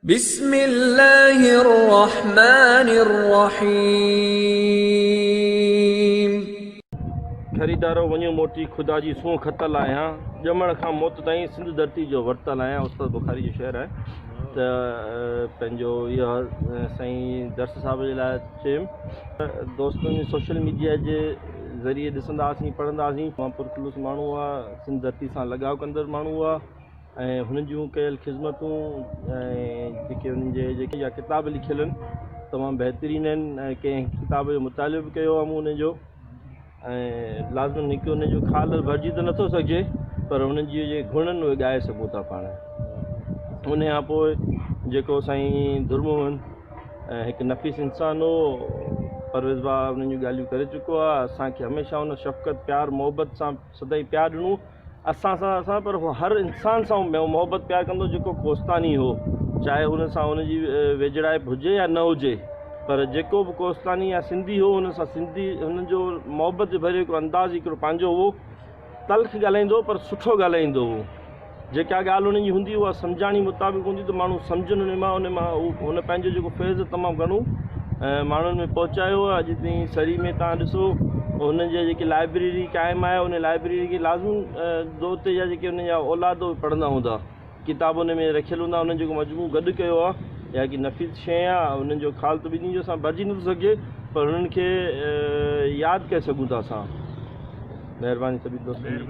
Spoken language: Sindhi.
بسم الله الرحمن الرحيم. خريدارو وڃو موٽي خدا جي سونهن کتل آهيان ڄمڻ کان موت تائين سنڌ ڌرتي جو ورتل آهيان استاد بخاري جو شعر آهي ته پنهنجو اها سائين درس صاحب جي لاء چيم دوستن سوشل ميڊيا جي ذريعي ڏسندا هئاسين پڙهندا هئاسين تمام پرخلوص ماڻهو هئا سنڌ ڌرتي سان لڳاء ڪندڙ ماڻهو هئا ۽ هنن جون ڪيل خذمتون ۽ جيڪي انهن جي جيڪي يا ڪتاب لکيل آهن تمام بهترين آهن ۽ ڪنهن ڪتاب جو مطالعو به ڪيو آهي مون انهن جو ۽ لازمن هڪ ان جو خال ڀرجي ته نٿو سگهجي پر انهن جي جي گڻ آهن اهي ڳائي سگهون ٿا پاڻ ان کان پوء جيڪو سائين در محمد هڪ نفيس انسان هو پرويز ڀاء انهن جون ڳالهيون ڪري چڪو آهي اسانکي هميشه ان شفقت پيار محبت سان سدائين پيار ڏنو اسان سان اسان پر هو هر انسان سان محبت پيار ڪندو جيڪو ڪوستاني هو چاهي ان سان ان جي ويجهڙائپ هجي يا نه هجي پر جيڪو به ڪوستاني يا سنڌي هو ان سان سنڌي هن جو محبت ڀريو هڪڙو انداز هڪڙو پنهنجو هو تلخ ڳالهائيندو هو پر سٺو ڳالهائيندو هو جيڪا ڳالهه هن جي هوندي اها سمجهاڻي مطابق هوندي ته ماڻهو سمجهن ان مان ان مان هن پنهنجو جيڪو فيض تمام گهڻو ماڻهن ۾ پهچايو آهي اڄ تائين سري ۾ تان ڏسو هن جي جيڪي لائبريري قائم آهي ان لائبريري کي لازم اتي جا جيڪي ان جا اولاد اهي پڙهندا هوندا ڪتاب ان ۾ رکيل هوندا انهن جيڪو مجموعو گڏ ڪيو آهي يا ڪي نفيس شيء آهي انهن جو خال ته ٻنهي جو اسان ڀرجي نٿو سگهجي پر انهن کي ياد ڪري سگهون ٿا اسان مهرباني سڀني دوستن جي.